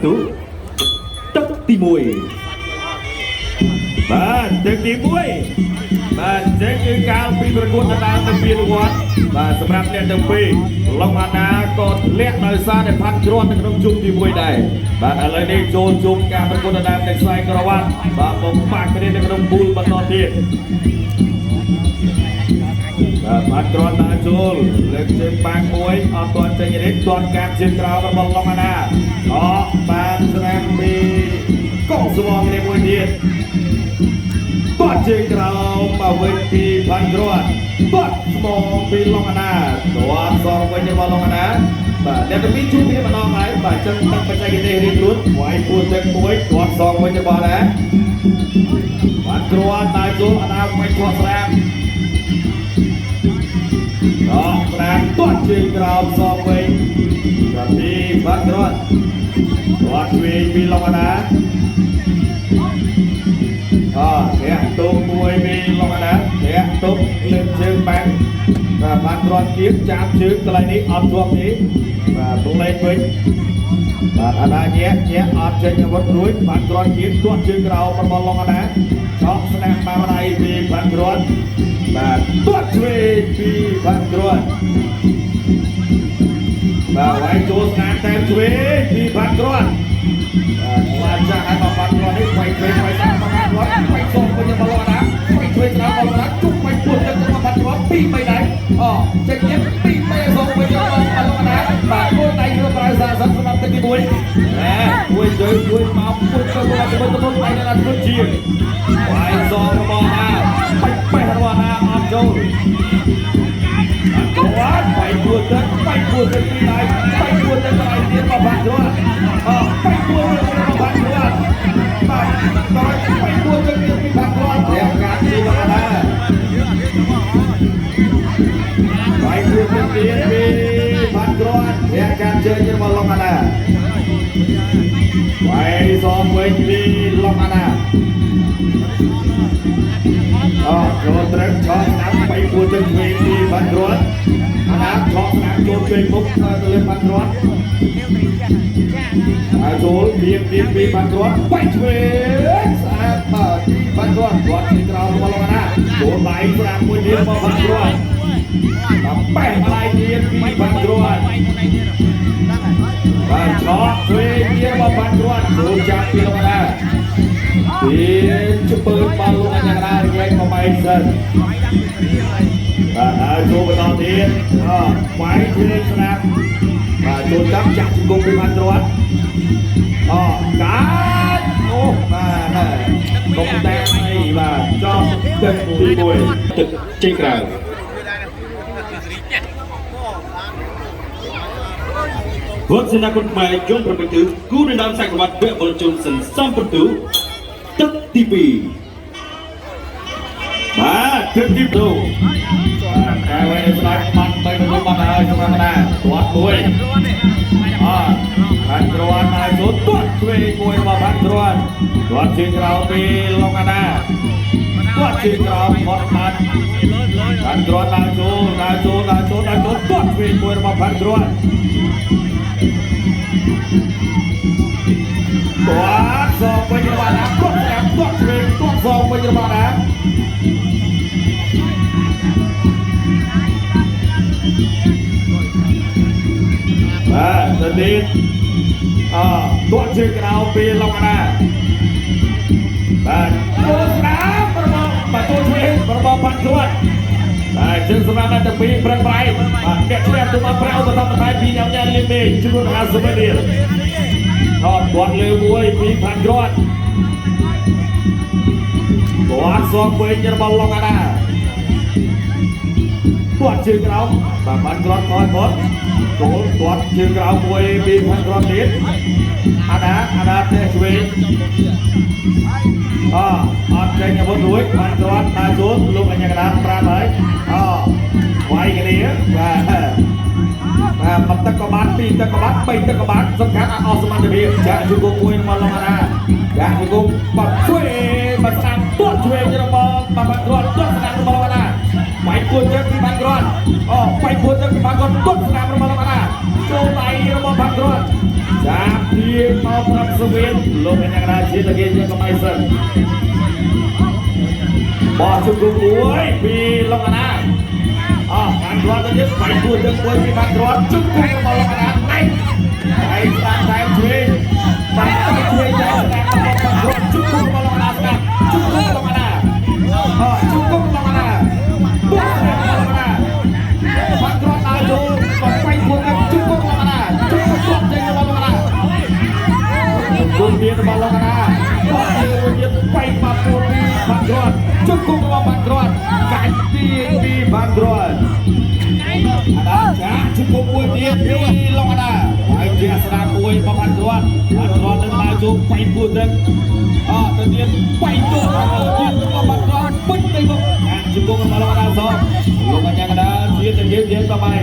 ន្ទុទឹកទី1 បាទទឹកទី1បាទចឹងគឺកាលពីប្រកួតដណ្ដើមទៅពានរង្វាន់បាទសម្រាប់អ្នកទាំងពីរឡុងអាណាក៏ធ្លាក់ដោយសារតែផាត់គ្រាប់នៅក្នុងជុំទី1ដែរបាទឥឡូវនេះចូលជុំការប្រកួតដណ្ដើមនៃខ្សែក្រវ៉ាត់បាទបំបាក់គ្នានៅក្នុងពូលបន្តទៀតបាទផាត់គ្រាប់ដើរចូលលើកជើងបាំងមួយអត់ទាន់ចេញនេះទាន់កាប់ជើងក្រោមរបស់ឡុងអាណាអកបានស្រាំពីកងស្វងនេះមួយទៀត បាត់ជើងក្រោមមកវិញពីផាន់គ្រាន់បាត់ស្មងពីឡុងអាណាទាត់សងវិញរបស់ឡុងអាណាបាទអ្នកទាំងពីរជួបគ្នាម្ដងហើយបាទចឹងតាំងបច្ចេកទេសរៀងខ្លួនវាយពួនទឹកមួយទាត់សងវិញរបស់ណាបាត់គ្រាន់តែចូលអាណាមិនទាត់ស្រាមដកស្រាមទាត់ជើងក្រោមសងវិញបាទពីផាន់គ្រាន់ទាត់វិញពីឡុងអាណា អធាក់ទុំមួយពីលោកអាណាធាក់ទុំលើកជើងបាំងបាទបានគ្រាន់គៀបចាប់ជើងកន្លែងនេះអត់ជាប់ទេបាទពងលេខវិញបាទអាណាញាក់ញាក់អត់ចេញអាវុធរួចបានគ្រាន់គៀបទាត់ជើងក្រោមរបស់លោកអាណាឆក់ស្នាមបាដៃពីបានគ្រាន់បាទទាត់ឆ្វេងពីបានគ្រាន់បាទវាយចូលស្នាមតែឆ្វេងពីបានគ្រាន់ បាទខ្លាចចាស់ហើយមកបាត់គ្រាប់នេះវាយឆ្វេងវាយស្ដាំមកបាត់គ្រាប់វាយសងវិញមកលោកណាវាយឆ្វេងស្ដាំមកលោកណាជុំវាយពួតទឹកមកបាត់គ្រាប់ពីរបីដៃអូចេញទៀតពីរបីសងវិញមកលោកណាបាទគល់ដៃយកប្រើសារសិនសម្រាប់ទឹកទី1ណែមួយជើងមួយមកពួតទៅមកទៅទៅដៃណាធ្វើជាវាយសងរបស់ណាបាច់បេះរបស់ណាអត់ចូលគាត់បាយពួតទឹកបាយពួតទឹកពីរដៃបាយពួតទឹកដៃទៀតមកបាត់គ្រាប់អបាយពួតទឹកមកបាត់គ្រាប់បាទដល់បាយពួតទឹកទៀតពីបាត់គ្រាប់រៀបការទីមកណាបាយពួតទឹកទៀតពីបាត់គ្រាប់រៀបការជើងរបស់លោកណាបាយសងវិញពីលោកណាអចូលត្រឹមឆក់ស្នាមបាយពួតទឹកវិញពីបាត់គ្រាប់អាណាឆក់ស្នាមចូលជើងមុខទៅលើបាត់គ្រាប់ ហើយចូលបៀបបៀបពីបាត់គ្រាប់បាច់ឆ្វេងស្អាតបាទពីបាត់គ្រាប់គាត់ពីក្រោមរបស់លោកណាចូលដៃស្រាំមួយទៀតមកបាត់គ្រាប់ដល់បេះម្លាយទៀតពីបាត់គ្រាប់បាទឆក់ឆ្វេងទៀតមកបាត់គ្រាប់ចូលចាប់ពីលោកណាពីជពើបាល់លោកអញ្ញាណារែកមកបែកសិនបាទហើយចូលបន្តទៀតអវាយឆ្វេងស្ដាំបាទចូលចាប់ចាក់ជង្គង់ពីបាត់គ្រាប់ អកាចអូបាទកុំតែអីបាទចប់ទឹកទី1 ទឹកចេញក្រៅវត្តសេនាគុណខ្មែរយំ7ទិសគូដណ្ដើមខ្សែក្រវ៉ាត់វគ្គវល់ជុំសន្សំពិន្ទុទឹកទី2 បាទទឹកទី2បាទតែវិញស្ដាច់បាត់បីបន្ទប់បាត់ហើយសម្រាប់ណាទាត់មួយអខាងគ្រាន់ហើយចូលទាត់ឆ្វេងមួយរបស់បាត់គ្រាន់ទាត់ជើងក្រោមពីឡុងអាណាទាត់ជើងក្រោមផុតបាត់ខាងគ្រាន់ដើរចូលដើរចូលដើរចូលដើរចូលទាត់ឆ្វេងមួយរបស់បាត់គ្រាន់ ទាត់សងវិញរបស់ណាទាត់ស្ដាំទាត់ឆ្វេងទាត់សងវិញរបស់ណាបាទទៅទៀតអទាត់ជើងក្រោមពីឡុងអាណាបាទចូលស្ដាំរបស់បាទចូលឆ្វេងរបស់បាត់គ្រាន់បាទជើងសម្រាប់អ្នកទាំងពីរប្រឹងប្រែងបាទអ្នកឈ្នះទៅមកប្រាវបន្តបន្ថែមពីញ៉ាំញ៉ាំលីមេចំនួន50រៀល ថតគាត់លើមួយពីផាន់គ្រាន់គាត់សងវិញរបស់ឡុងអាណាគាត់ជើងក្រោមបាទផាន់គ្រាន់ថយផុតចូលគាត់ជើងក្រោមមួយពីផាន់គ្រាន់ទៀតអាណាអាណាទេឆ្វេងអអត់ចេញអាវុធរួចផាន់គ្រាន់ដើរចូលលោកអញ្ញាកដាប្រាប់ហើយអវាយគ្នាបាទ បាទមួយទឹកក៏បានពីរទឹកក៏បានបីទឹកក៏បានសំខាន់អស់សមត្ថភាពចាក់ជង្គង់មួយមកឡងអាណាចាក់ជង្គង់បាត់ឆ្វេងបាត់ស្ដាំទាត់ឆ្វេងរបស់បាត់គ្រាន់ទាត់ស្ដាំរបស់ឡងអាណា បាយគួរទឹកពីបានគ្រាន់អូបាយគួរទឹកពីបានគ្រាន់ទុកស្នាមរបស់លោកអាណាចូលដៃរបស់បានគ្រាន់ចាប់ទាមកប្រាប់សវៀនលោកកញ្ញាកដាជាតគេជាកំៃសិនបោះជង្គង់មួយពីលោកអាណាអោបានគ្រាន់ទៅទៀតបាយគួរទឹកមួយពីបានគ្រាន់ជង្គង់របស់លោកអាណាណៃហើយស្ដាំតែឆ្វេងបានឆ្វេងតែស្ដាំរបស់បានគ្រាន់ជង្គង់របស់លោកអាណាស្ដាំជង្គង់លោកអាណាអោជង្គង់លោកអាណាបុកស្ដាំលោកអាណាបានគ្រាន់ដើរចូលបំពេញគួរទឹកជង្គង់លោកអាណាជង្គង់ទាត់ចេញរបស់លោកអាណា គុណទៀតរបស់លោកណាគាត់ទៀតទៀតបែកមកពួនពីបានគ្រាន់ជង្គង់របស់បានគ្រាន់កាច់ទីពីបានគ្រាន់អាដាចាជង្គង់មួយទៀតពីលោកណាហើយជាស្ដាមួយរបស់បានគ្រាន់បានគ្រាន់នឹងឡើងចូលបែកពួនទឹកអទៅទៀតបែកចូលទៀតរបស់បានគ្រាន់ពេញទៅមុខអាជង្គង់របស់លោកណាសងលោកកញ្ញាកដាជាទៅយើងយើងតបៃ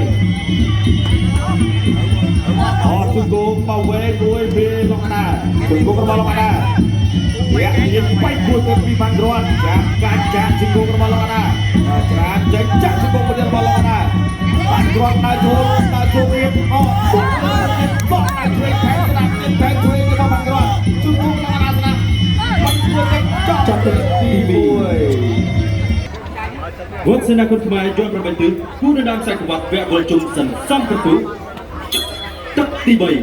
អត់ជង្គង់បវេមួយពីលោកណាជង្គង់របស់លោកណាវគ្គនេះបែកមួយទៅពីបានគ្រាន់ចាក់កាច់ចាក់ជង្គង់របស់លោកណាច្រានចេញចាក់ជង្គង់របស់លោកណាបានគ្រាន់ដើរចូលដើរចូលរៀបអត់បុកទៀតបកដើរជួយខែស្ដាប់ទៀតខែជួយរបស់បានគ្រាន់ជង្គង់លោកណាស្ដាប់បាត់មួយទៅចប់ ចាប់ទឹក ទី ទី 1 2វត្តសេនាគុណខ្មែរយន្ត8ទិសគូដណ្ដើមខ្សែក្រវ៉ាត់វគ្គវិលជុំសន្សំប្រទូទឹកទី3 បា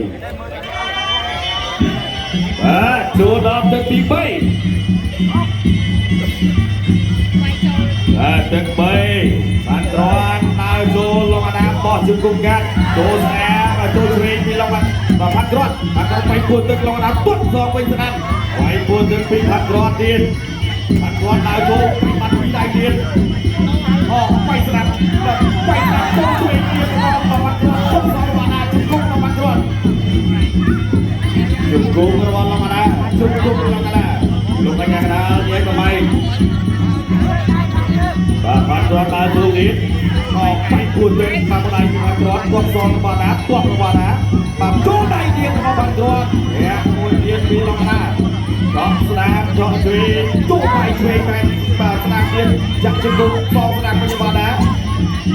ទចូលដល់ទឹកទី3បាទទឹក3បានគ្រាន់ដើរចូលលោកអាដាមបោះជង្គង់កាត់ចូលស្អាតចូលឆ្វេងពីលោកបាទបានគ្រាន់បានគ្រាន់បៃគួរទឹកលោកអាដាមពុតសងវិញស្ដាប់បៃគួរទឹកពីបានគ្រាន់ទៀតបានគ្រាន់ដើរចូលពីបាត់ពីដៃទៀតអូបៃស្ដាប់បៃស្ដាប់ចូលឆ្វេងទៀតរបស់បានគ្រាន់ពុតសងរបស់អាដាមជង្គង់របស់បានគ្រាន់ ជង្គង់របស់លោកអាដាជង្គង់លោកអាដាលោកកញ្ញាកដាលនិយាយប្រម៉ៃបាទបានគ្រាន់ដើរទូទៀតអបៃគួរទៅបាទបដៃបានគ្រាន់គាត់សងរបស់ណាទាត់របស់ណាបាទចូលដៃទៀតរបស់បានគ្រាន់យ៉ាមួយទៀតពីលោកអាដាដកស្ដាមដកឆ្វេងទូបៃឆ្វេងបែបបាទស្ដាមទៀតចាក់ជង្គង់សងស្ដាមវិញរបស់ណា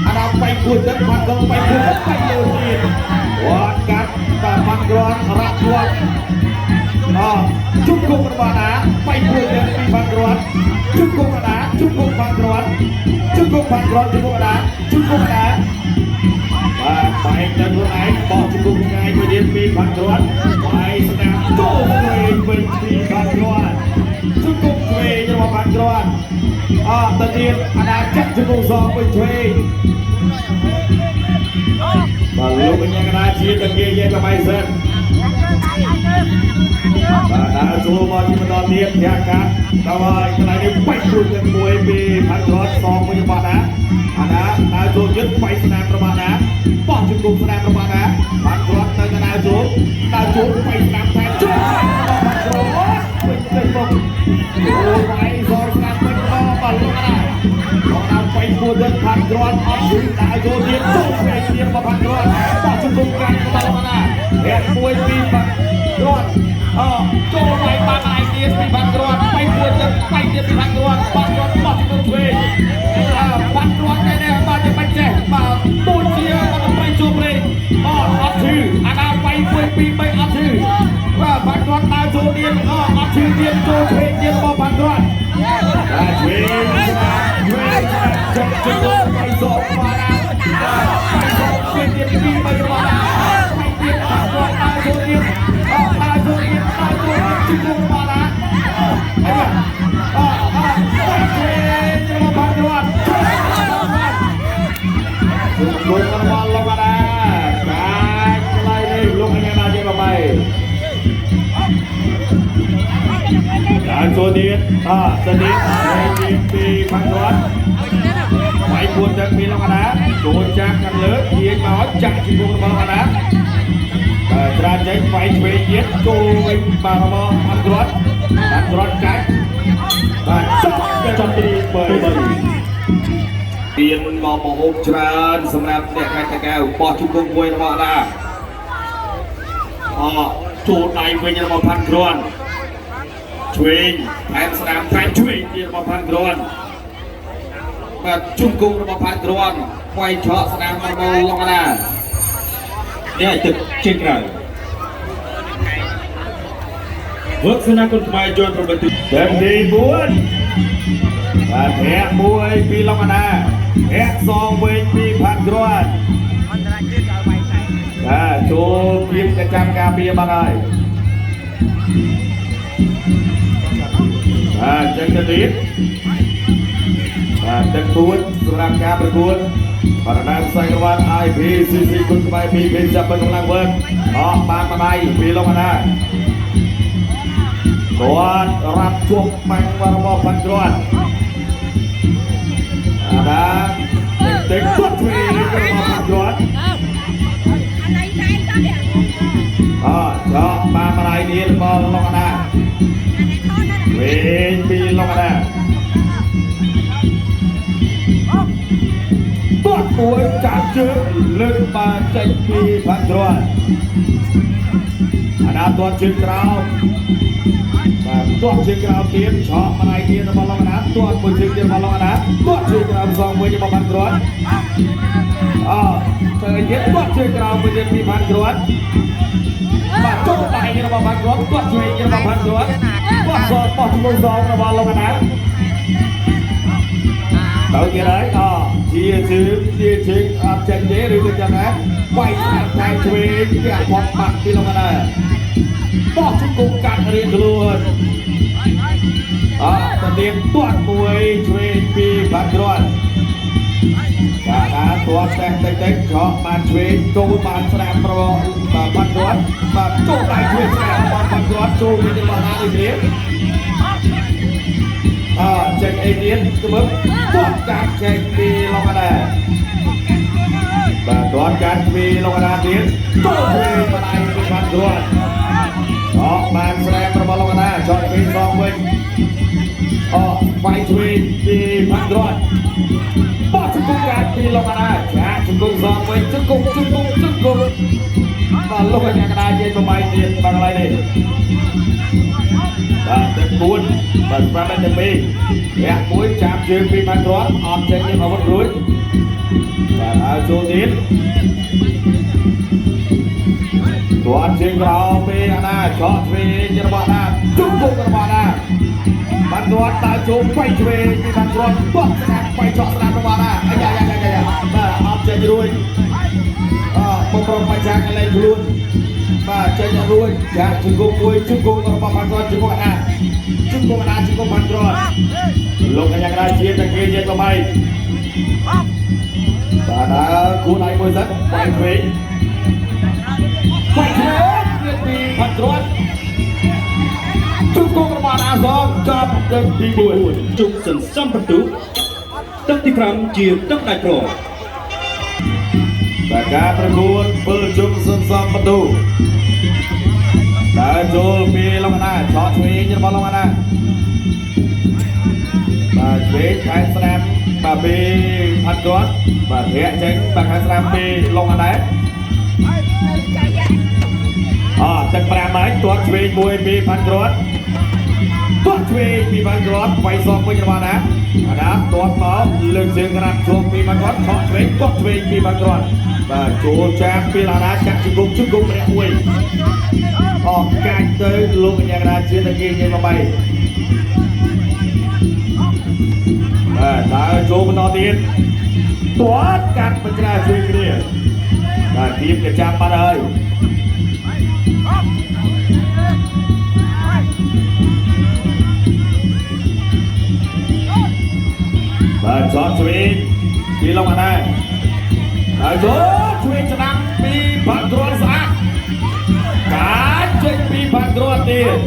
អាដាបៃគួរទៅបានគ្រាន់បៃគួរទៅបៃលើទៀតគាត់កាត់បាទបានគ្រាន់រ៉ាក់គាត់ អជុំគុំរបស់ណាបៃពួយទាំងពីបានគ្រាន់ជុំគុំណាជុំគុំបានគ្រាន់ជុំគុំបានគ្រាន់ជុំគុំណាជុំគុំណាបាទបែកទៅខ្លួនឯងបោះជុំគុំថ្ងៃមួយទៀតពីបានគ្រាន់បាយស្នាមចូលវិញវិញពីបានគ្រាន់ជុំគុំឆ្វេងរបស់បានគ្រាន់អទៅទៀតអាណាចាក់ជុំគុំសងវិញឆ្វេងបាទលោកកញ្ញាកណាជាតងាយយាយកបៃសិន បាទដើរចូលមកទីបន្តទៀតធាកាត់ដល់ហើយកន្លែងនេះបាច់គ្រូទាំងមួយពីផាត់រត់សងមួយរបស់ណាអាណាដើរចូលទៀតបាច់ស្នាមរបស់ណាបោះជង្គង់ស្នាមរបស់ណាផាត់រត់ទៅដើរចូលដើរចូលបាច់ស្នាមថែមចូលរបស់ផាត់រត់វិញទៅមុខអូបាយសងស្នាមវិញរបស់បាទលោកណាលោកណាបាច់គួរទៅផាត់រត់អត់យឺដើរចូលទៀតចូលផ្នែកទៀតរបស់ផាត់រត់បោះជង្គង់កាន់របស់លោកណារះមួយពីផាត់រត់ អចូលបាយបានឯទៀតពីបាត់គ្រាន់បៃពួនទៅបៃទៀតពីបាត់គ្រាន់បាត់គ្រាន់បោះទៅឆ្វេងអើបាត់គ្រាន់តែនេះបាទជាបាច់ចេះបាទដូចជាបាត់ប្រៃជួព្រេងអអត់ឈឺអាណាបៃ1 2 3អត់ឈឺបាទបាត់គ្រាន់ដើរចូលទៀតអអត់ឈឺទៀតចូលឆ្វេងទៀតរបស់បាត់គ្រាន់បាទឆ្វេងឆ្វេងចុកជង្គង់បៃសក់បាទបៃសក់ទៀត2 3របស់បៃទៀតបាត់គ្រាន់ដើរចូលទៀតអដើរចូលទៀតដើរចូលទៀតជង្គង់របស់ណាអីអអបៃឆ្វេងរបស់បាត់គ្រាន់ជង្គង់របស់លោកអាដាកាច់កន្លែងនេះលោកអញ្ញាណាជាបៃដើរចូលទៀតអទៅទៀតទី2បាត់គ្រាន់បាយពួនទឹកពីលោកអាដាចូលចាក់ខាងលើទាញមកចាក់ជង្គង់របស់លោកអាដាបាទត្រានចេញវាយឆ្វេងទៀតចូលវិញបាទរបស់បាត់គ្រាន់បាត់គ្រាន់កាច់បាទចុះទៅ ចាប់ ទី ទី 3 3 ទៀនមកមហូបច្រើនសម្រាប់អ្នកខេត្តតាកែវបោះជង្គង់មួយរបស់អាដាអចូលដៃវិញរបស់ផាន់គ្រាន់ឆ្វេងថែមស្ដាំថែមឆ្វេងទៀតរបស់ផាន់គ្រាន់ បាទជុំគង់របស់ផាត់គ្រាន់វាយឆក់ស្នាមរបស់ឡុងអាណា នេះទឹកជើងក្រៅវឹកសេនាគុណខ្មែរយន់8ទូ ទឹកទី4បាទធាក់មួយពីឡុងអាណាធាក់សងវិញពីផាត់គ្រាន់បាទចូលគៀបកចាំការពារបាត់ហើយបាទចឹងទៅទៀតបាទទឹក4សម្រាប់ការប្រកួតបរណាមសៃក្រវ៉ាត់ IPCC គុណខ្មែរ2ពេលចាប់កម្លាំងវើអស់បានម្ដាយពីឡុងអាណាគាត់រាប់ជួបបាំងរបស់ផាន់គ្រាន់អាណាតិចគាត់ទ្វេរបស់ផាន់គ្រាន់អចកបានម្ដាយនេះរបស់ឡុងអាណាវិញពីឡុងអាណាទាត់មួយចាប់ជើងលើកបានចេញពីផាន់គ្រាន់អាណាទាត់ជើងក្រោមបាទទាត់ជើងក្រោមទៀតឆក់ម្ដាយទៀតរបស់ឡុងអាណាទាត់មួយជើងទៀតរបស់ឡុងអាណាទាត់ជើងក្រោមសងមួយរបស់ផាន់គ្រាន់អទៅទៀតទាត់ជើងក្រោមមួយទៀតពីផាន់គ្រាន់បាទចុះដៃរបស់ផាន់គ្រាន់ទាត់ជើងរបស់ផាន់គ្រាន់ទាត់សងបោះជើងសងរបស់ឡុងអាណាទៅទៀតហើយអជាជើងជាជើងអត់ចេញទេឬក៏យ៉ាងណាវាយស្អាតតែឆ្វេងគេអត់បាត់ពីឡុងអាណាបោះជង្គង់កាត់រៀងខ្លួនអតទៀងទាត់មួយឆ្វេងពីបាត់គ្រាន់បាទណាទាត់តែតិចតិចច្រកបានឆ្វេងចូលបានស្រាមប្របាទបាត់គ្រាន់បាទចូលដៃឆ្វេងស្រាមបាត់គ្រាន់ចូលវិញរបស់ណាដូចគ្នាអចេញអីទៀតទៅមើលទាត់កាត់ចេញពីឡុងអាណាបាទទាត់កាត់ពីឡុងអាណាទៀតចូលឆ្វេងម្ដាយពីបាត់គ្រាន់អកបានស្រែរបស់ឡុងអាណាចតពីសងវិញអវាយឆ្វេងពីបាត់គ្រាន់បោះជង្គង់កាត់ពីឡុងអាណាចាជង្គង់សងវិញជង្គង់ជង្គង់ជង្គង់បាទលោកអាញាកដាជ័យប្របាយទៀតបាទកន្លែងនេះបាទទឹក4បាទ5ទៅ2រាក់មួយចាប់ជើងពីបាត់គ្រាន់អត់ចេញនឹងអាវុធរួចបាទហើយចូលទៀតទាត់ជើងក្រោមពីអាណាឆក់ឆ្វេងរបស់អាណាជុំគុករបស់អាណាបាត់ទាត់ដើរចូលបៃឆ្វេងពីបាត់គ្រាន់ទាត់ស្នាមបៃឆក់ស្នាមរបស់អាណាអាយ៉ាយ៉ាយ៉ាបាទអត់ចេញរួចអបងប្រុសបច្ចាកន្លែងខ្លួនបាទចេញអត់រួចចាក់ជង្គង់មួយជង្គង់របស់បាត់គ្រាន់ជង្គង់អាណាជង្គង់អាណាជង្គង់បាត់គ្រាន់លោកកញ្ញាកដាជាតាគេជាប្របីបាទដើរគូដៃមួយសិនបៃឆ្វេងបាច់ឆ្វេងទៀតពីបាត់គ្រាន់ជង្គង់របស់អាសងចាប់ទឹកទី4 ជុំសន្សំពិន្ទុទឹកទី5ជាទឹកដាច់ប្រ បាទការប្រកួតធ្វើជុំសន្សំបន្ទូដើរចូលពីឡុងអាណាឆក់ឆ្វេងរបស់ឡុងអាណាបាទឆ្វេងខែស្នាមបាទពីផាត់គាត់បាទធាក់ចេញបាទខែស្នាមពីឡុងអាណាអទឹក5ហើយទាត់ឆ្វេងមួយពីផាត់គាត់ទាត់ឆ្វេងពីផាត់គាត់វាយសងវិញរបស់អាណាអាណាទាត់មកលើកជើងក្រាបជួបពីផាត់គាត់ឆក់ឆ្វេងទាត់ឆ្វេងពីផាត់គាត់បាទចូលចាក់ពីឡាណាចាក់ជង្គង់ជង្គង់ម្នាក់មួយអស់កាច់ទៅលោកកញ្ញាកដាជាតិតាគេញ៉ៃមកបីបាទដើរចូលបន្តទៀតទាត់កាត់បញ្ច្រាជួយគ្នាបាទគៀបកចាំបាត់ហើយបាទចតឆ្វេងពីឡុងអាណាហើយចូលឆ្វេងស្ដាំពីបាត់គ្រាន់ស្អាតកាច់ចេញពីបាត់គ្រាន់ទៀត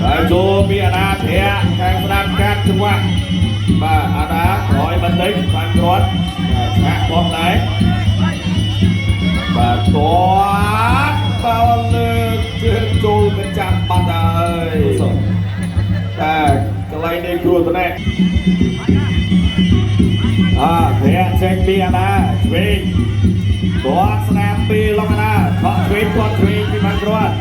ហើយចូលពីអាណាធាក់ខាងស្ដាំកាត់ចង្វាក់បាទអាណាក្រោយបន្តិចបាត់គ្រាន់បាទឆាក់ផងដែរបាទទាត់បោលើកជើងចូលកញ្ចាំបាត់ហើយតែកន្លែងនេះគ្រោះថ្នាក់អធាក់ចេញពីអាណាឆ្វេងទាត់ស្នាមពីឡុងអាណាថក់ឆ្វេងទាត់ឆ្វេងពីបាត់ គ្រាន់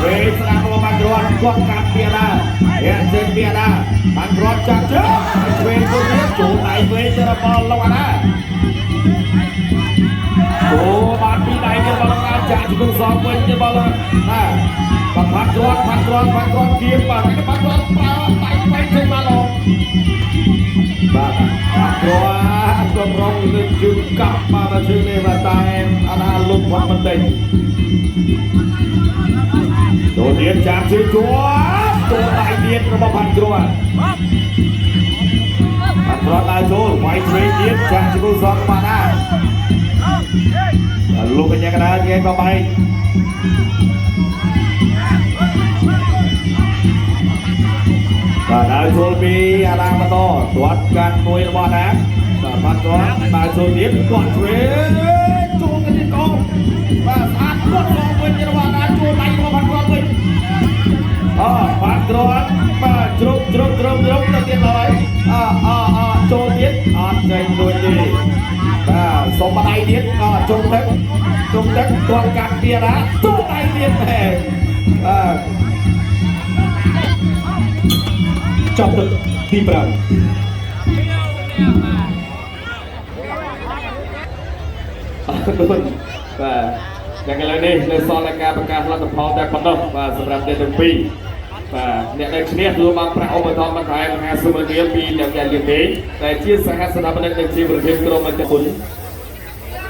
វេស្ដាំរបស់បានគ្រាន់គាត់កាត់ពីអាដាធាក់ជើងពីអាដាបានគ្រាន់ចាក់ជើងឆ្វេងមួយទៀតចូលដៃវេទៅរបស់ឡុងអាដាអូបានពីដៃរបស់ឡុងអាដាចាក់ជង្គង់សងវិញរបស់ឡុងណាបាទបានគ្រាន់បានគ្រាន់បានគ្រាន់គៀបបាទបានគ្រាន់ប្រើដៃវេចេញមកឡងបាទបានគ្រាន់កម្រងលើកជើងកាប់បាទជើងនេះបាទតែអាដាលុបផុតបន្តិចចូលទៀតចាប់ជើងជាប់ចូលដៃទៀតរបស់ផាន់គ្រាន់ផាន់គ្រាន់ដើរចូលវាយឆ្វេងទៀតចាក់ជង្គង់សងបាទណាលោកកញ្ញាកដាញ៉ែបបែកបាទដើរចូលពីអាឡាបន្តទាត់កាត់មួយរបស់ណាបាទផាន់គ្រាន់ដើរចូលទៀតទាត់ឆ្វេងចូលទៅទៀតកងបាទស្អាតទាត់សងវិញរបស់ណាចូលដៃរបស់ផាន់គ្រាន់វិញ អបានគ្រាន់បាទជ្រុកជ្រុកជ្រុកជ្រុកទៅទៀតហើយអអអចូលទៀតអត់ចេញរួចទេបាទសុំបដៃទៀតអជុំទឹកជុំទឹកទាត់កាត់ទៀតណាចូលដៃទៀតហេបាទ ចប់ទឹកទី5 អរគុណបាទយ៉ាងឥឡូវនេះនៅសល់តែការប្រកាសលទ្ធផលតែប៉ុណ្ណោះបាទសម្រាប់អ្នកទាំងពីរបាទអ្នកដែលឈ្នះទទួលបានប្រាក់ឧបត្ថម្ភបន្ថែម50ម៉ឺនរៀលពីអ្នកដែលលៀនទេដែលជាសហស្ថាបនិកនិងជាប្រធានក្រុមមជ្ឈគុណ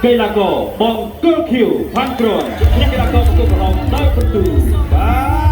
កីឡាករបង្គោលខៀវផាន់គ្រាន់ឈ្នះកីឡាករបង្គោលក្រហមដោយពិន្ទុ បា